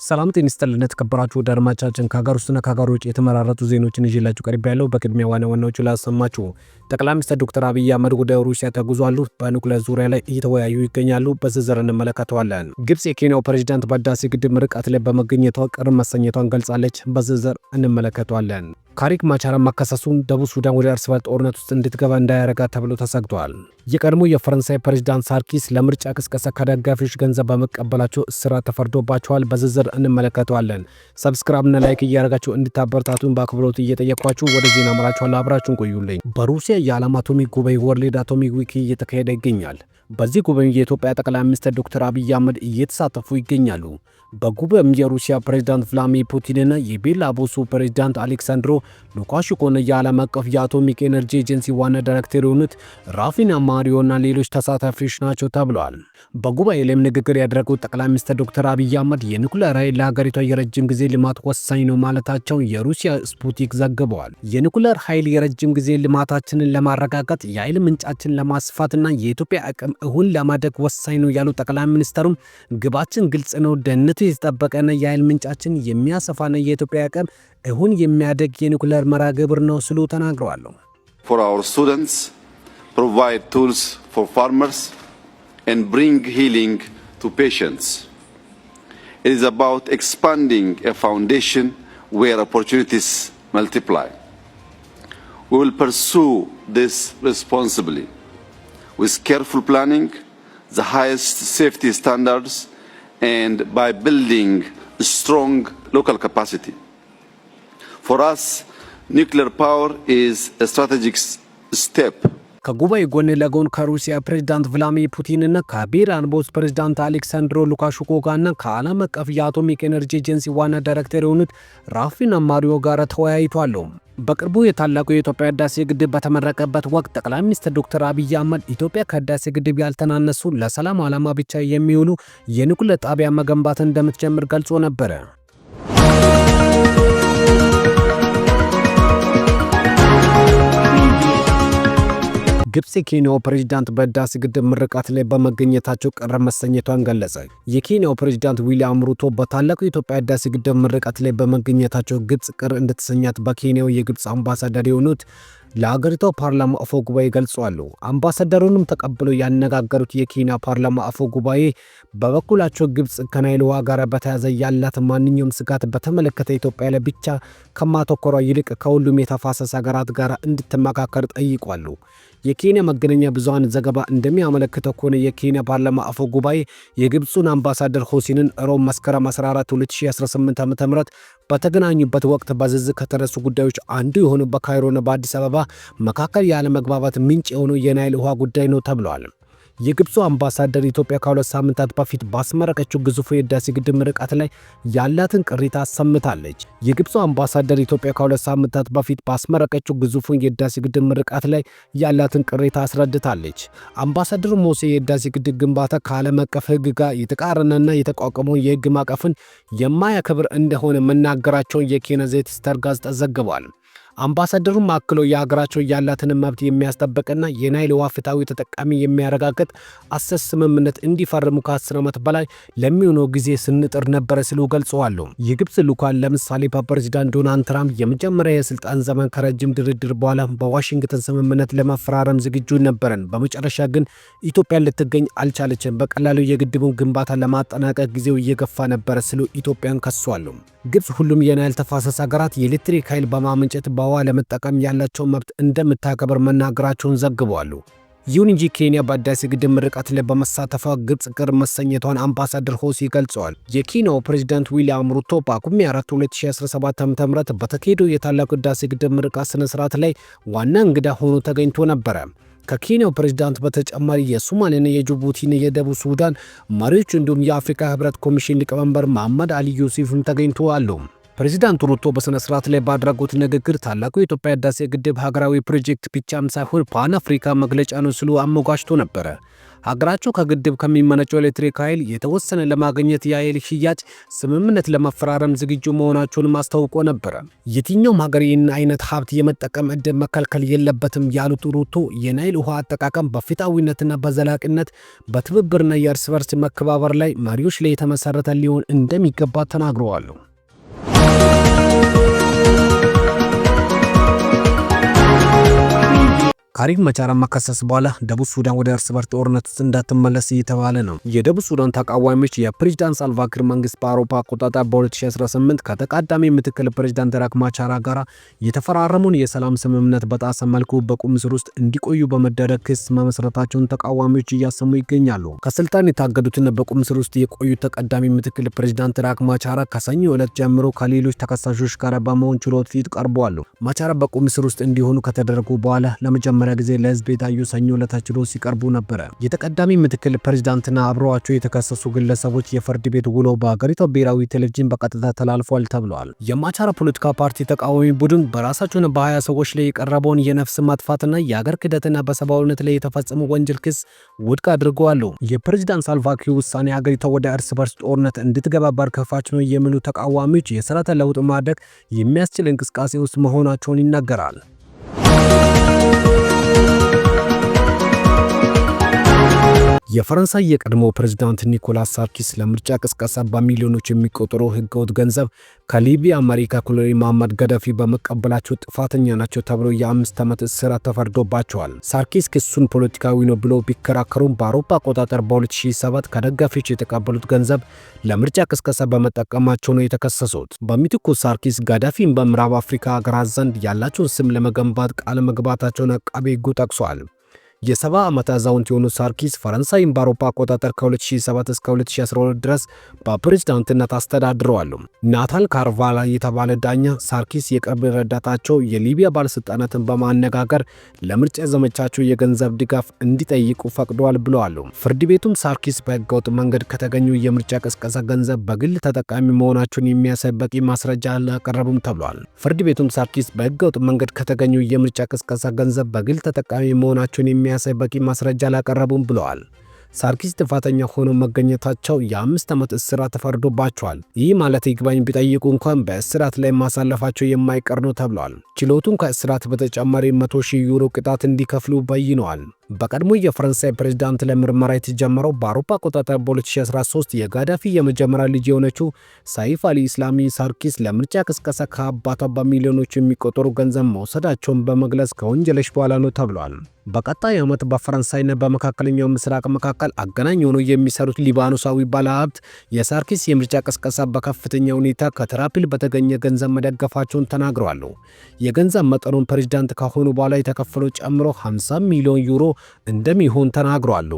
ሰላም ጤና ይስጥልን የተከበራችሁ ውድ አድማጮቻችን፣ ከሀገር ውስጥና ከሀገር ውጭ የተመራረጡ ዜናዎችን ይዤላችሁ ቀርቤያለሁ። በቅድሚያ ዋና ዋናዎቹ ላሰማችሁ። ጠቅላይ ሚኒስትር ዶክተር አብይ አህመድ ወደ ሩሲያ ተጉዟሉ። በኑክሌር ዙሪያ ላይ እየተወያዩ ይገኛሉ። በዝርዝር እንመለከተዋለን። ግብጽ የኬንያው ፕሬዚዳንት በህዳሴ ግድብ ምርቃት ላይ በመገኘቷ ቅር መሰኘቷን ገልጻለች። በዝርዝር እንመለከተዋለን። ሪክ ማቻር መከሰሱን ደቡብ ሱዳን ወደ እርስ በርስ ጦርነት ውስጥ እንድትገባ እንዳያረጋት ተብሎ ተሰግቷል። የቀድሞ የፈረንሳይ ፕሬዚዳንት ሳርኪስ ለምርጫ ቅስቀሳ ከደጋፊዎች ገንዘብ በመቀበላቸው እስራት ተፈርዶባቸዋል። በዝርዝር እንመለከተዋለን። Subscribe እና like እያደረጋችሁ እንድታበረታቱን በአክብሮት እየጠየኳችሁ ወደ ዜና አመራችኋለሁ። አብራችሁን ቆዩልኝ። በሩሲያ የዓለም አቶሚክ ጉባኤ World Atomic Week እየተካሄደ ይገኛል። በዚህ ጉባኤ የኢትዮጵያ ጠቅላይ ሚኒስትር ዶክተር አብይ አህመድ እየተሳተፉ ይገኛሉ። በጉባኤም የሩሲያ ፕሬዝዳንት ቭላዲሚር ፑቲንና የቤላሩሱ ፕሬዝዳንት አሌክሳንድሮ ሉካሼንኮና የዓለም አቀፍ የአቶሚክ ኤነርጂ ኤጀንሲ ዋና ዳይሬክተር የሆኑት ራፋኤል ማሪዮና ሌሎች ተሳታፊዎች ናቸው ተብለዋል። በጉባኤ ላይም ንግግር ያደረጉት ጠቅላይ ሚኒስትር ዶክተር አብይ አህመድ የኒኩሌር ኃይል ለሀገሪቷ የረጅም ጊዜ ልማት ወሳኝ ነው ማለታቸው የሩሲያ ስፑትኒክ ዘግበዋል። የኒኩሌር ኃይል የረጅም ጊዜ ልማታችንን ለማረጋገጥ፣ የኃይል ምንጫችን ለማስፋትና የኢትዮጵያ አቅም እውን ለማድረግ ወሳኝ ነው ያሉ ጠቅላይ ሚኒስትሩም ግባችን ግልጽ ነው፣ ደህንነቱ የተጠበቀና የኃይል ምንጫችን የሚያሰፋና የኢትዮጵያ አቅም እውን የሚያደግ የኒኩሌር መርሃ ግብር ነው ሲሉ ተናግረዋል። For our students, provide tools for farmers, and bring healing to patients. It is about expanding a foundation where opportunities multiply. We will pursue this responsibly, with careful planning, the highest safety standards, and by building strong local capacity. For us, nuclear power is a strategic step. ከጉባኤ ጎን ለጎን ከሩሲያ ፕሬዝዳንት ቭላዲሚር ፑቲንና ከቤላሩስ ፕሬዝዳንት አሌክሳንድሮ ሉካሼንኮ ጋርና ከዓለም አቀፍ የአቶሚክ ኤነርጂ ኤጀንሲ ዋና ዳይሬክተር የሆኑት ራፋኤል ማሪዮ ጋር ተወያይቷል። በቅርቡ የታላቁ የኢትዮጵያ ህዳሴ ግድብ በተመረቀበት ወቅት ጠቅላይ ሚኒስትር ዶክተር አብይ አህመድ ኢትዮጵያ ከህዳሴ ግድብ ያልተናነሱ ለሰላም ዓላማ ብቻ የሚውሉ የኒኩሌር ጣቢያ መገንባት እንደምትጀምር ገልጾ ነበረ። ግብጽ የኬንያው ፕሬዝዳንት በህዳሴ ግድብ ምርቃት ላይ በመገኘታቸው ቅር መሰኘቷን ገለጸ። የኬንያው ፕሬዝዳንት ዊሊያም ሩቶ በታላቁ የኢትዮጵያ ህዳሴ ግድብ ምርቃት ላይ በመገኘታቸው ግብጽ ቅር እንደተሰኛት በኬንያው የግብጽ አምባሳደር የሆኑት ለአገሪቷ ፓርላማ አፈ ጉባኤ ገልጸዋል። አምባሳደሩንም ተቀብለው ያነጋገሩት የኬንያ ፓርላማ አፈ ጉባኤ በበኩላቸው ግብጽ ከናይል ውሃ ጋር በተያያዘ ያላት ማንኛውም ስጋት በተመለከተ ኢትዮጵያ ላይ ብቻ ከማተኮሯ ይልቅ ከሁሉም የተፋሰስ ሀገራት ጋር እንድትመካከር ጠይቋሉ። የኬንያ መገናኛ ብዙሃን ዘገባ እንደሚያመለክተው ከሆነ የኬንያ ፓርላማ አፈ ጉባኤ የግብፁን አምባሳደር ሆሴንን ሮብ መስከረም 14 2018 ዓ.ም በተገናኙበት ወቅት በዝርዝር ከተነሱ ጉዳዮች አንዱ የሆነው በካይሮና በአዲስ አበባ መካከል ያለመግባባት ምንጭ የሆነው የናይል ውሃ ጉዳይ ነው ተብሏል። የግብፁ አምባሳደር ኢትዮጵያ ከ2 ሳምንታት በፊት ባስመረቀችው ግዙፉ የህዳሴ ግድብ ምርቃት ላይ ያላትን ቅሬታ አሰምታለች። የግብፁ አምባሳደር ኢትዮጵያ ከ2 ሳምንታት በፊት ባስመረቀችው ግዙፉን የህዳሴ ግድብ ምርቃት ላይ ያላትን ቅሬታ አስረድታለች። አምባሳደሩ ሞሴ የህዳሴ ግድብ ግንባታ ከዓለም አቀፍ ሕግ ጋር የተቃረነና የተቋቋመውን የህግ ማዕቀፍን የማያከብር እንደሆነ መናገራቸውን የኬንያ ዘ ስታር ጋዜጣ ዘግቧል። አምባሳደሩም አክለው የሀገራቸው ያላትን መብት የሚያስጠብቅና የናይል ውሃ ፍትሐዊ ተጠቃሚ የሚያረጋግጥ አሰስ ስምምነት እንዲፈርሙ ከ10 ዓመት በላይ ለሚሆነው ጊዜ ስንጥር ነበረ ሲሉ ገልጸዋል። የግብፅ ልዑካን ለምሳሌ በፕሬዚዳንት ዶናልድ ትራምፕ የመጀመሪያ የስልጣን ዘመን ከረጅም ድርድር በኋላ በዋሽንግተን ስምምነት ለመፈራረም ዝግጁ ነበረን። በመጨረሻ ግን ኢትዮጵያ ልትገኝ አልቻለችም። በቀላሉ የግድቡን ግንባታ ለማጠናቀቅ ጊዜው እየገፋ ነበረ ሲሉ ኢትዮጵያን ከሷሉ። ግብፅ ሁሉም የናይል ተፋሰስ ሀገራት የኤሌክትሪክ ኃይል በማመንጨት በውሃ ለመጠቀም ያላቸውን መብት እንደምታከብር መናገራቸውን ዘግበዋል። ይሁን እንጂ ኬንያ በህዳሴ ግድብ ምርቃት ላይ በመሳተፏ ግብጽ ቅር መሰኘቷን አምባሳደር ሆሲ ገልጸዋል። የኬንያው ፕሬዚዳንት ዊሊያም ሩቶ በጳጉሜ 4 2017 ዓ.ም በተካሄደው የታላቁ ህዳሴ ግድብ ምርቃት ስነ ስርዓት ላይ ዋና እንግዳ ሆኖ ተገኝቶ ነበረ። ከኬንያው ፕሬዝዳንት በተጨማሪ የሶማሊያና የጅቡቲና የደቡብ ሱዳን መሪዎች እንዲሁም የአፍሪካ ህብረት ኮሚሽን ሊቀመንበር መሐመድ አሊ ዩሱፍም ተገኝተዋል። ፕሬዚዳንት ሩቶ በሥነ ሥርዓት ላይ ባደረጉት ንግግር ታላቁ የኢትዮጵያ ህዳሴ ግድብ ሀገራዊ ፕሮጀክት ብቻም ሳይሆን ፓን አፍሪካ መግለጫ ነው ሲሉ አሞጋሽቶ ነበረ። ሀገራቸው ከግድብ ከሚመነጨው ኤሌክትሪክ ኃይል የተወሰነ ለማግኘት የኃይል ሽያጭ ስምምነት ለመፈራረም ዝግጁ መሆናቸውንም አስታውቆ ነበረ። የትኛውም ሀገር ይህን አይነት ሀብት የመጠቀም ዕድል መከልከል የለበትም ያሉት ሩቶ የናይል ውሃ አጠቃቀም በፍትሃዊነትና በዘላቂነት በትብብርና የእርስ በርስ መከባበር ላይ መሪዎች ላይ የተመሰረተ ሊሆን እንደሚገባ ተናግረዋል። ከሪክ ማቻር መከሰስ በኋላ ደቡብ ሱዳን ወደ እርስ በርስ ጦርነት ውስጥ እንዳትመለስ እየተባለ ነው። የደቡብ ሱዳን ተቃዋሚዎች የፕሬዝዳንት ሳልቫኪር መንግስት በአውሮፓ አቆጣጠር በ2018 ከተቀዳሚ ምክትል ፕሬዝዳንት ሪክ ማቻር ጋር የተፈራረሙን የሰላም ስምምነት በጣሰ መልኩ በቁም እስር ውስጥ እንዲቆዩ በመደረግ ክስ መመስረታቸውን ተቃዋሚዎች እያሰሙ ይገኛሉ። ከስልጣን የታገዱትና በቁም እስር ውስጥ የቆዩት ተቀዳሚ ምክትል ፕሬዝዳንት ሪክ ማቻር ከሰኞ ዕለት ጀምሮ ከሌሎች ተከሳሾች ጋር በመሆን ችሎት ፊት ቀርበዋል። ማቻር በቁም እስር ውስጥ እንዲሆኑ ከተደረጉ በኋላ ለመጀመሪያ ጊዜ ለህዝብ የታዩ ሰኞ ዕለት ችሎት ሲቀርቡ ነበረ። የተቀዳሚ ምክትል ፕሬዝዳንትና አብረዋቸው የተከሰሱ ግለሰቦች የፍርድ ቤት ውሎ በሀገሪቷ ብሔራዊ ቴሌቪዥን በቀጥታ ተላልፏል ተብሏል። የማቻር ፖለቲካ ፓርቲ ተቃዋሚ ቡድን በራሳቸውና በ20 ሰዎች ላይ የቀረበውን የነፍስ ማጥፋትና የአገር ክህደትና በሰብአዊነት ላይ የተፈጸሙ ወንጀል ክስ ውድቅ አድርገዋል። የፕሬዝዳንት ሳልቫኪር ውሳኔ ሀገሪቷ ወደ እርስ በርስ ጦርነት እንድትገባ በር ከፋች ነው የሚሉ ተቃዋሚዎች የስርዓተ ለውጥ ማድረግ የሚያስችል እንቅስቃሴ ውስጥ መሆናቸውን ይናገራል። የፈረንሳይ የቀድሞ ፕሬዝዳንት ኒኮላስ ሳርኪስ ለምርጫ ቅስቀሳ በሚሊዮኖች የሚቆጠሩ ህገወጥ ገንዘብ ከሊቢያ መሪ ከኮሎኔል ሙአመር ገዳፊ በመቀበላቸው ጥፋተኛ ናቸው ተብሎ የ5 ዓመት እስራት ተፈርዶባቸዋል። ሳርኪስ ክሱን ፖለቲካዊ ነው ብሎ ቢከራከሩም በአውሮፓ አቆጣጠር በ2007 ከደጋፊዎች የተቀበሉት ገንዘብ ለምርጫ ቅስቀሳ በመጠቀማቸው ነው የተከሰሱት። በምትኩ ሳርኪስ ጋዳፊን በምዕራብ አፍሪካ ሀገራት ዘንድ ያላቸውን ስም ለመገንባት ቃል መግባታቸውን አቃቤ ሕጉ ጠቅሷል። የ70 ዓመት አዛውንት የሆኑት ሳርኪስ ፈረንሳይን በአውሮፓ አቆጣጠር ከ2007 እስከ 2012 ድረስ በፕሬዝዳንትነት አስተዳድረዋል። ናታል ካርቫላ የተባለ ዳኛ ሳርኪስ የቅርብ ረዳታቸው የሊቢያ ባለሥልጣናትን በማነጋገር ለምርጫ ዘመቻቸው የገንዘብ ድጋፍ እንዲጠይቁ ፈቅደዋል ብለዋል። ፍርድ ቤቱም ሳርኪስ በህገወጥ መንገድ ከተገኙ የምርጫ ቅስቀሳ ገንዘብ በግል ተጠቃሚ መሆናቸውን የሚያሳይ በቂ ማስረጃ አላቀረቡም ተብሏል። ፍርድ ቤቱም ሳርኪስ በህገወጥ መንገድ ከተገኙ የምርጫ ቅስቀሳ ገንዘብ በግል ተጠቃሚ መሆናቸውን የሚያሳይ በቂ ማስረጃ አላቀረቡም ብለዋል። ሳርኪስ ጥፋተኛ ሆኖ መገኘታቸው የ5 ዓመት እስራት ተፈርዶባቸዋል። ይህ ማለት ይግባኝ ቢጠይቁ እንኳን በእስራት ላይ ማሳለፋቸው የማይቀር ነው ተብሏል። ችሎቱን ከእስራት በተጨማሪ 100,000 ዩሮ ቅጣት እንዲከፍሉ በይነዋል። በቀድሞ የፈረንሳይ ፕሬዝዳንት ለምርመራ የተጀመረው በአውሮፓ አቆጣጠር በ2013 የጋዳፊ የመጀመሪያ ልጅ የሆነችው ሳይፍ አሊ ኢስላሚ ሳርኪስ ለምርጫ ቅስቀሳ ከአባቷ በሚሊዮኖች የሚቆጠሩ ገንዘብ መውሰዳቸውን በመግለጽ ከወንጀለች በኋላ ነው ተብሏል። በቀጣይ ዓመት በፈረንሳይና በመካከለኛው ምስራቅ መካከል አገናኝ ሆኖ የሚሰሩት ሊባኖሳዊ ባለሀብት የሳርኪስ የምርጫ ቅስቀሳ በከፍተኛ ሁኔታ ከትራፒል በተገኘ ገንዘብ መደገፋቸውን ተናግረዋል። የገንዘብ መጠኑን ፕሬዝዳንት ከሆኑ በኋላ የተከፈለው ጨምሮ 50 ሚሊዮን ዩሮ እንደሚሆን ተናግረዋል።